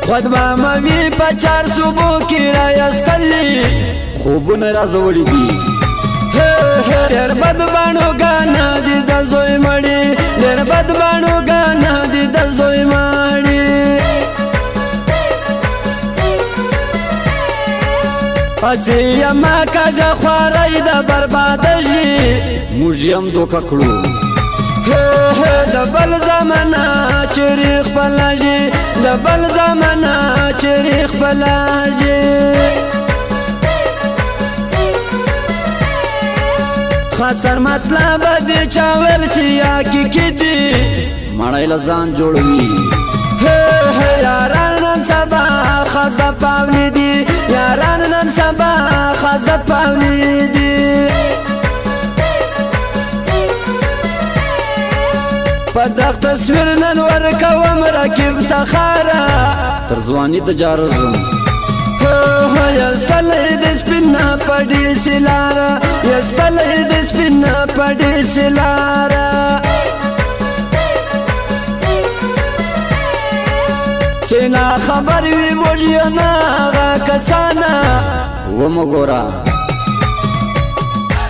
خود به موي په چار صوبو کې رایستلي خوبونه راځولي دي. ډېر بد باڼو ګانه دي د زوی مړي، ډېر بد باڼو ګانه دي د زوی مړي. هسې یمه کږه خوارۍ د بربادږي، موږ یې هم دوکه کړو. د بل زمانه چېرې خپلږي، د بل زمانه چېرې خپلږي. خسر مطلب دې چا ویل سیا کې کې دي، مړی له ځان جوړوي. یاران نن سبا خاص د پاولي دي، یاران نن سبا خاص د پاولي دي. په دغه تصویر نن ورکوم رقیب ته خاره، تر ځواني د جارږم. یستلی د سپینه پډې سلاره، یستلی د سپینه پډې سلاره. چې نا خبر وي موږ یې نه هغه کسانه ومه ګوره.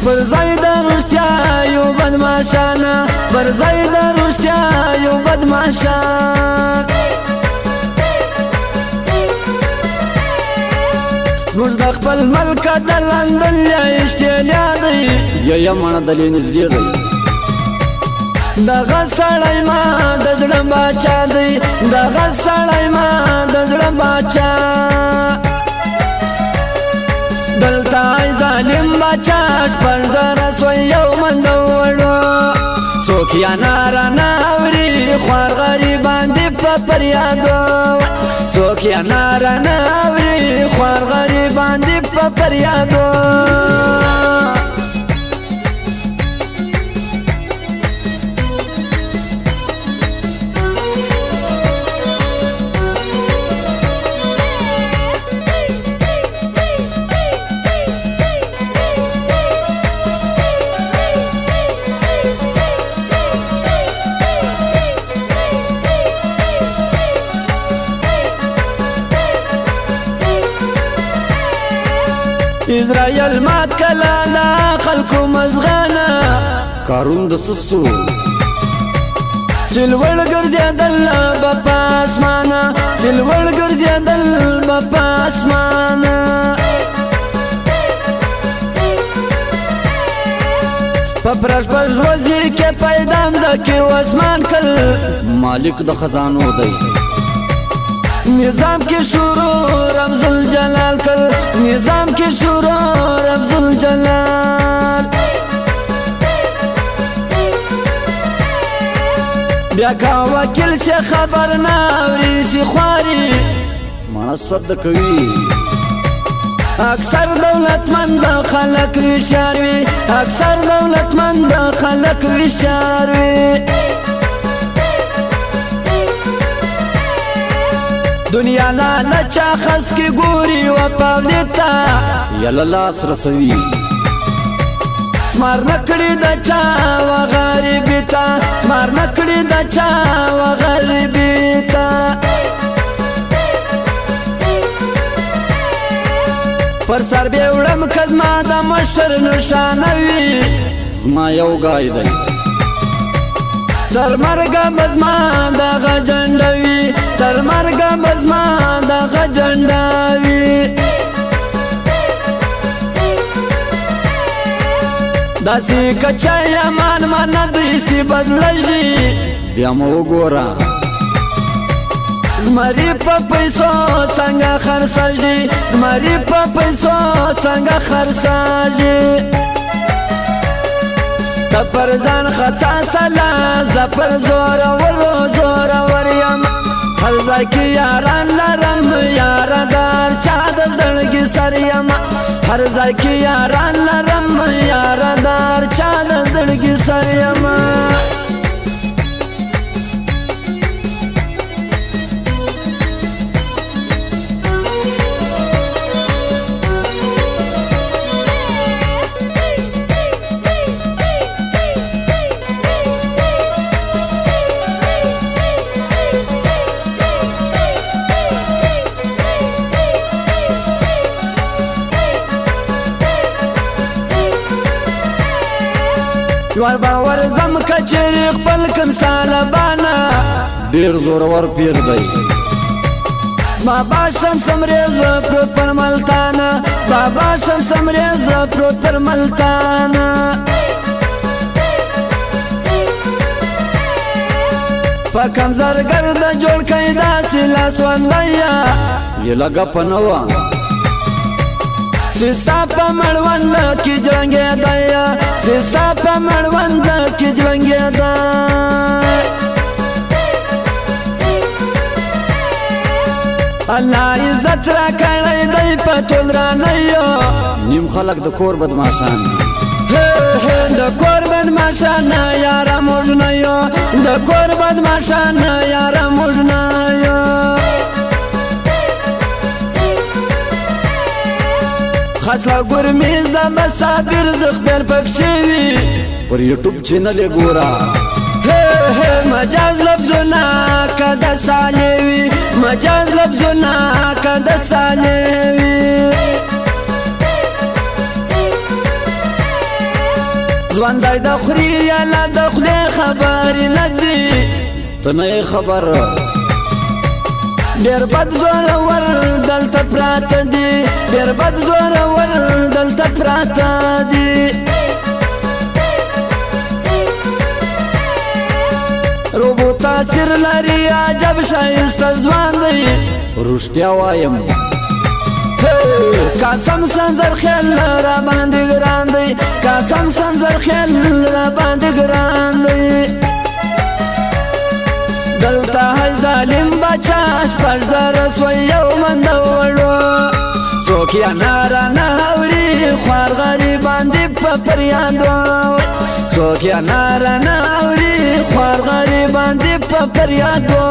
پر ځای د رښتیا یو بدماشانه، پر ځای د رښتیا یو بدماشان. زموږ د خپل ملک د لندن یا اسټرالیا دی، یا مڼه دلې نږدې دی. دغه سړی ما د زړه باچا دی، دغه سړی ما د زړه باچا. دلته ای ظالم باچا شپږ زره سوی یو منده وړو، څوک یې ناره نه اوري خوار غریبان دي په فریادو، څوک یې ناره نه اوري خوار غریبان دي په فریادو. اسرائیل مات کله د خلکو مزغانه، کارون د سسو سلوړ ګرځېدل به په اسمانه، سلوړ ګرځېدل به په اسمانه. په پرش پرش ورځې کې پیدا مځکې واسمان کړ، مالک د خزانو دی. نظام کې شروع رمز الجلال کړ، نظام کې شروع رمز الجلال. بیا کا وکیل سي خبر نه اوري سي خواري، مڼه صد کوي. اکثر دولتمند خلک ویشار وي، اکثر دولتمند خلک ویشار وي. دنیا لا چا خس کې ګوري و پاولې ته، یله لاس رسوي. سمار نکړي د چا و غریبي ته، سمار نکړي د چا و غریبي ته. پر سر به وړم که زما د مشر نشانه وي، زما یو ګای دی. تر مرګه به زما دغه جنډه وي، تر مرګه به زما دغه جنډه وي. داسې که چا امان مانه داسې بدلږي، بیا مو وګوره. زمري په پیسو څنګه خرڅږي، زمري په پیسو څنګه خرڅږي. ته پر ځان خطا سلا، زه پر زورور زورور یم. هر ځای کې یاران لرم، یاره در چا د زړګي سر یم. هر ځای کې یاران لرم، یاره در چا د زړګي سر یم. لوړ باور زم کچري خپل کم طالبانا ډیر زورور پیر دی. بابا شمس امریز پروت پر ملتانا، بابا شمس امریز پروت پر ملتانا. په کم زرګر د جوړ کړی داسې لاسوندیا، یې لګه په نه وه. ستا په مړوند کې جنګېدی، ستا په مړوند کې جنګېده. الله عزت را کړی دی په ټول رانیو، نیم خلک د کور بدمعشان دي. د کور بدمعشان یاره موږ نه یو، د کور بدمعشان یاره موږ نه یو. خسله ګرمي زما صابر زه خپل پکښې وي، پر یوټیوب چینل یې ګوره. مجاز لفظونه که د سالې وي، مجاز لفظونه که د سالې وي. ژوندی د خوري یاله د خولې خبرې نه دي، ته نه یې خبر. ډېر بد زورور دلته پراته دي، ډېر بد زورور دلته پراته دي. روبو تاثیر لري عجب ښایسته ځوان دی، رښتیا وایم. قاسم سنځر خیل را باندې ګران دی، قاسم سنځر خیل را باندې ګران دی. دلته هی ظالم بچا 6000 سوی یو من د وړو، څوک یې ناره نه اوري خوار غریبان دي په فریادو، څوک یې ناره نه اوري خوار غریبان دي په فریادو.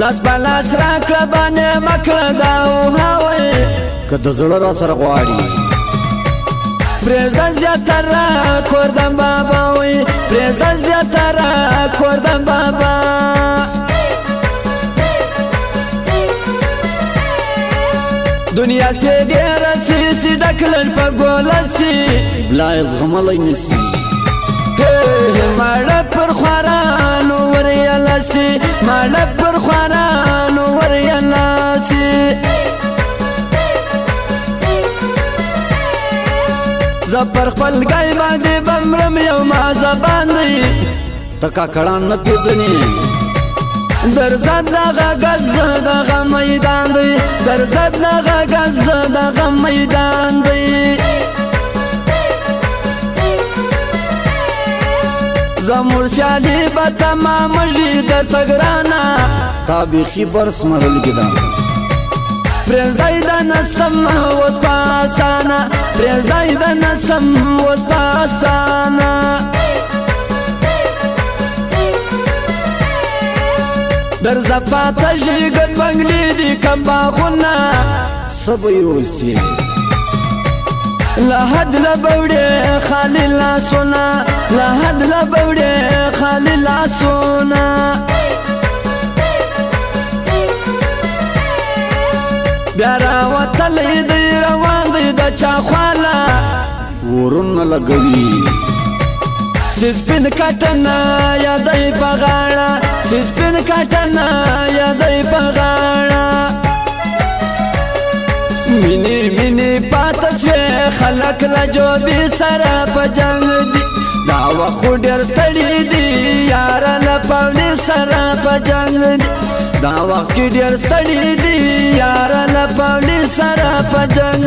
لاس په لاس راکړه باندې مکړه دا وهاوی، که د زړه را سره غواړي. پرېږده زیاتره کور د بابا وي، پرېږده زیاتره کور د بابا. دنیا سي ډېره سي سي ډک لږ په ګوله سي، بلا یې زغملی نه سي. ماړه پر خوارانو وریاله سي، ماړه پر خوارانو وریاله سي. زه پر خپل ګای باندې بمرم یو مازه باندې، ته کاکړان نه پېژنې. درځه دغه ګز دغه میدان دی، درځه دغه ګز دغه میدان دی. زموږ سیالي به تمامږي درته ګرانه، تا بیخي برس مرلګې ده. پرېږدی د نسم اوس په اسانه، پرېږدی د نسم اوس په اسانه. درځه پاته ژیګل بنګلې دي کم باغونه، څه به یې اوسي. له حد له بوړې خالي لاسونه، له حد له بوړې خالي لاسونه. بیا راوتلی دی روان دی د چا خواله، ورونه لګوي. سپین کټنه یادی په غاړه، سپین کټنه یادی په غاړه. مینې مینې پاته سوې خلک له جوبې سره په جنګ دي، دا وخت خو ډېر ستړي دي یاره له پاولې سره په جنګ دي، دا وخت کې ډېر ستړي دي یاره له پاولې سره په جنګ.